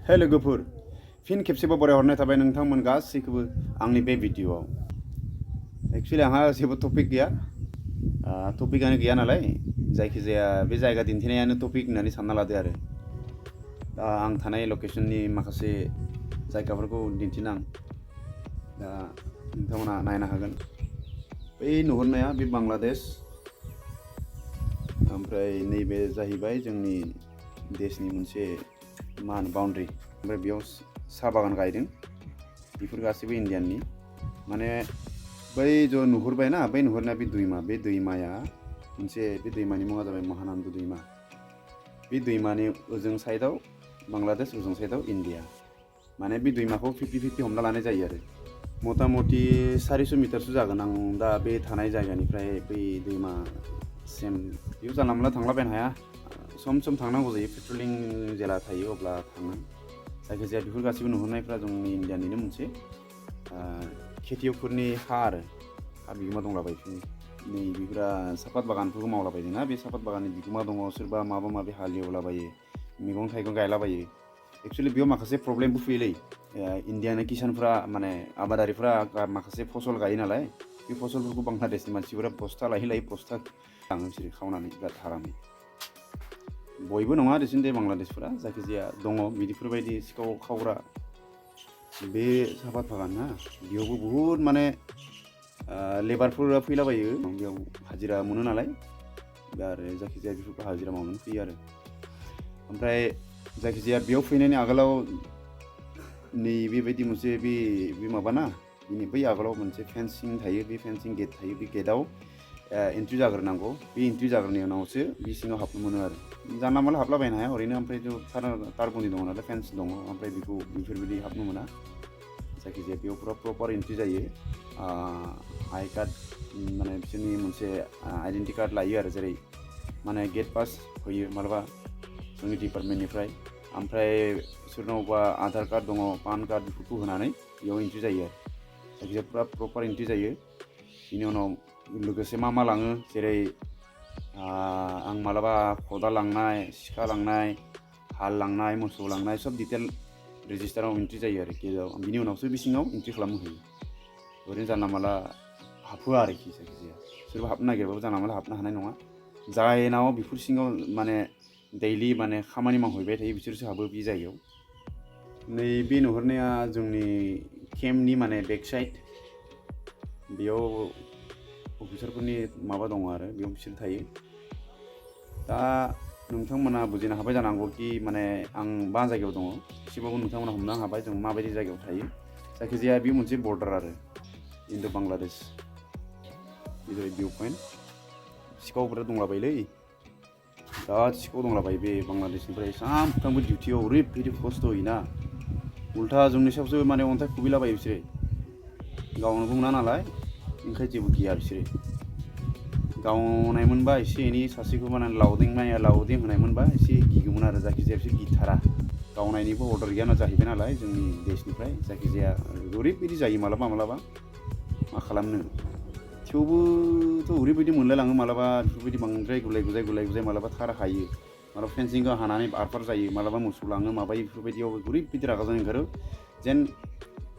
हे लोगोफोर फिन खेबसेबाव बरायहरनाय थाबाय नोंथांमोन गासैखौबो आंनि बे भिडिअआव। एक्चुअली आंहा जेबो टपिक गैया, टपिकआनो गैया नालाय जायखिजाया बे जायगा दिन्थिनायानो टपिक होननानै सानना लादो आरो। दा आं थानाय लकेशननि माखासे जायगाफोरखौ दिन्थिनो आं दा नोंथांमोना नायनो हागोन। बै नुहुरनाया बे बांलादेश, ओमफ्राय नैबे जाहैबाय जोंनि देशनि मोनसे मा होनो बाउन्ड्रि। ओमफ्राय बेयाव साहा बागान गायदों, बेफोर गासैबो इन्डियाननि। माने बै जो नुहुरबाय ना, बै नुहुरनाया बे दैमा, बे दैमाया मोनसे, बे दैमानि मुङा जाबाय महानंदा दैमा। बे दैमानि ओजों साइडआव बांलादेश, ओजों साइडआव इन्डिया। माने बे दैमाखौ 50-50 हमना लानाय जायो आरो। मथा मथि 400 मिटारसो जागोन आं दा बे थानाय जायगानिफ्राय बै दैमासिम। बेयाव जानला मोनला थांलाबायनो हाया, सम सम थांनांगौ जायो, पेट्रलिं जेला थायो अब्ला थाङो। जायखिजाया बेफोर गासैबो नुहुरनायफ्रा जोंनि इन्डियानिनो मोनसे खेथियकफोरनि हा आरो, हा बिगोमा दंलाबायो। नै बेफोरा सापात बागानफोरखौ मावलाबायदों ना, बे सापात बागाननि बिगोमा दङ, सोरबा माबा माबि हालेवलाबायो, मैगं थाइगं गायलाबायो। एक्चुअली बेयाव माखासे प्रब्लेमबो फैयोलै। इन्डियानि किसानफ्रा माने आबादारिफ्रा माखासे फसल गायो नालाय, बे फसलफोरखौ बांलादेशनि मानसिफोरा बस्था लायै लायै बस्था लाङो बिसोरो खावनानै बिराद हारामै। बयबो नङा देसिन दे बांलादेशफोरा, जायखिजाया दङ बिदिफोरबायदि सिखाव खावग्रा। बे सापात बागान ना, बेयावबो बुहुद माने लेबारफोरा फैलाबायो, बेयाव हाजिरा मोनो नालाय, दा आरो जायखिजाया बेफोरखौ हाजिरा मावनानै फैयो आरो। ओमफ्राय जायखिजाया बेयाव फैनायनि आगोलाव नै बेबायदि मोनसे बे माबाना, बेनि बै आगोलाव मोनसे फेन्सिं थायो, बे फेन्सिं गेट थायो। बे गेटआव एन्ट्रि जाग्रोनांगौ, बे एन्ट्रि जाग्रोनायनि उनावसो बे सिङाव हाबनो मोनो आरो। जानला मोनला हाबलाबायनो हाया ओरैनो। ओमफ्राय तारबुनि दङ नालाय, फेन्स दङ, ओमफ्राय बेखौ बेफोरबायदि हाबनो मोना। जायखिजाया बेयाव पुरा प्रपार एन्ट्रि जायो। आइ कार्ड माने बिसोरनि मोनसे आइडेन्टि कार्ड लायो आरो, जेरै माने गेट पास होयो मालाबा जोंनि डिपार्टमेन्टनिफ्राय। ओमफ्राय सोरनावबा आधार कार्ड दङ, पान कार्ड, बेफोरखौ होनानै बेयाव एन्ट्रि जायो आरो। जायखिजाया पुरा प्रपार एन्ट्रि जायो। बेनि उनाव लोगोसे मा मा लाङो, जेरै आं मालाबा खदाल लांनाय, सिखा लांनाय, हाल लांनाय, मोसौ लांनाय, सब डिटेल रेजिस्टाराव एन्ट्रि जायो आरो गेटआव। बिनि उनावसो बे सिङाव एन्ट्रि खालामनो होयो। ओरैनो जानला मानला हाबहोआ आरोखि। जायखिजाया सोरबा हाबनो नागिरबाबो जानला मानला हाबनो हानाय नङा। जायनाव बेफोर सिङाव माने दैलि माने खामानि मावहैबाय थायो, बिसोरसो हाबो बे जायगायाव। नैबे नुहुरनाया जोंनि केम्पनि माने बेक साइड, बेयाव अफिसारफोरनि माबा दङ आरो, बेयाव बिसोर थायो। दा नोंथांमोना बुजिनो हाबाय जानांगौ कि माने आं मा जायगायाव दङ, एसेबाबो नोंथांमोना हमनो हाबाय जों माबायदि जायगायाव थायो। जायखिजाया बे मोनसे बर्डार आरो, इन्ड'-बांलादेश। बे जाबाय भिउ पइन्ट। सिखावफोरा दंलाबायोलै, बिराद सिखाव दंलाबायो बे बांलादेशनिफ्राय। सानफ्रामबो डिउटियाव ओरैबायदि खस्थ' होयोना, उल्था जोंनि सायावसो माने अन्थाइ खुबैलाबायो बिसोरो। गावनोबो मोना नालाय, ओंखायनो जेबो गिया बिसोरो। गावनाय मोनबा एसे एनै सासेखौ माने लावदें होनाय मोनबा एसे गिगौमोन आरो। जायखिजाया बिसोर गिथारा, गावनायनिबो अर्डार गैया जाहैबाय नालाय जोंनि देशनिफ्राय। जायखिजाया ओरैबायदि जायो मालाबा मालाबा, मा खालामनो। थेवबोथ' ओरैबायदि मोनलायलाङो मालाबा, बेफोरबायदि बांद्राय गुलाय गुजाय मालाबा थार हायो, मालाबा फेन्सिंखौ हानानै आरपार जायो, मालाबा मोसौ लाङो माबायो। बेफोरबायदियाव ओरैबायदि रागा जोंनो ओंखारो, जेन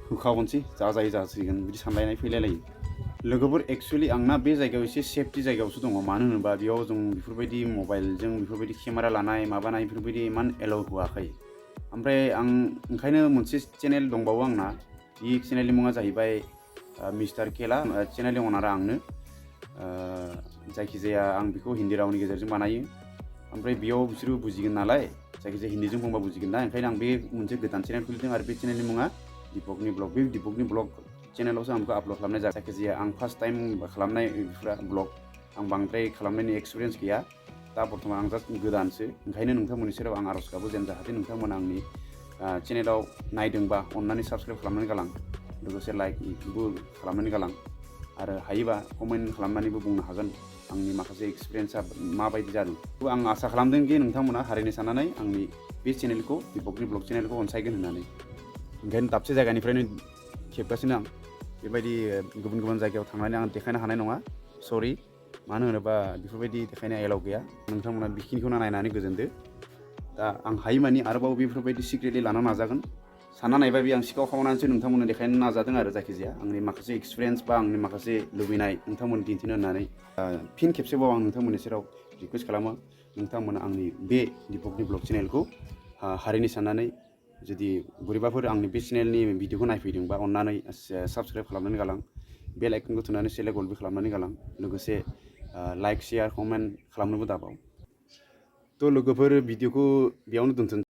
होखाहरनोसै, जा जायो जासिगोन, बिदि सानलायनाय फैलायलायो। लोगोफोर एक्चुअलि आंना बे जायगायाव एसे सेफटि जायगायावसो दङ। मानो होनोबा बेयाव जों बेफोरबायदि मबाइलजों बेफोरबायदि केमेरा लानाय माबानाय बेफोरबायदि इमान एलाउ होआखै। ओमफ्राय आं ओंखायनो मोनसे चेनेल दंबावो आंना, बे चेनेलनि मुङा जाहैबाय मिस्टार केला। चेनेलनि अनारा आंनो। जायखिजाया आं बेखौ हिन्दी रावनि गेजेरजों बानायो। ओमफ्राय बेयाव बिसोरबो बुजिगोन नालाय, जायखिजाया हिन्दीजों बुंबा बुजिगोन ना, ओंखायनो आं बे मोनसे गोदान चेनेल खुलिदों। आरो बे चेनेलनि मुङा दिपकनि ब्लग। बे दिपकनि ब्लग चेनेलावसो आं बेखौ आपल'ड खालामनाय जायो। जायखिजाया आं फार्स्ट टाइम खालामनाय बेफोर ब्लग, आं बांद्राय खालामनायनि एक्सपिरियेन्स गैया। दा बर्थमान आं जास्ट गोदानसो, ओंखायनो नोंथांमोननि सेराव आं आर'ज गाबो जेन जाहाथे नोंथांमोना आंनि चेनेलाव नायदोंबा अननानै साबस्क्राइब खालामनानै गालां, लोगोसे लाइकबो खालामनानै गालां, आरो हायोबा कमेन्ट खालामनानैबो बुंनो हागोन आंनि माखासे एक्सपिरियेन्सआ माबायदि जादों। आं आसा खालामदों कि नोंथांमोना हारिनि साननानै आंनि बे चेनेलखौ, दिपकनि ब्लग चेनेलखौ अनसायगोन होननानै। ओंखायनो दाबसे जायगानिफ्रायनो खेबगासिनो आं। बेबायदि गुबुन गुबुन जायगायाव थांनानै आं देखायनो हानाय नङा, सरि। मानो होनोबा बेफोरबायदि देखायनाय एलाउ गैया। नोंथांमोना बेखिनिखौनो नायनानै गोजोनदो। दा आं हायोमानि आरोबाव बेफोरबायदि सिक्रेटलि लानो नाजागोन सानना नायबा बे आं सिखाव खावनानैसो नोंथांमोननो देखायनो नाजादों आरो जायखिजाया आंनि माखासे एक्सपिरियेन्स बा आंनि माखासे लुबैनाय नोंथांमोन दिन्थिनो होननानै फिन खेबसेबाव आं नोंथांमोननि सेराव रिक्वेस्ट खालामो नोंथांमोना आंनि बे दिपकनि ब्लग चेनेलखौ हारिनि साननानै जुदि बोरैबाफोर आंनि बे चेनेलनि भिडिअखौ नायफैदोंबा अननानै साबस्क्राइब खालामनानै गालां बेल आइकनखौ थुनानै सेलेक्ट अलबो खालामनानै गालां लोगोसे लाइक शेयार कमेन्ट खालामनोबो दाबाव थ' लोगोफोर भिडिअखौ बेयावनो दोनथ'नोसै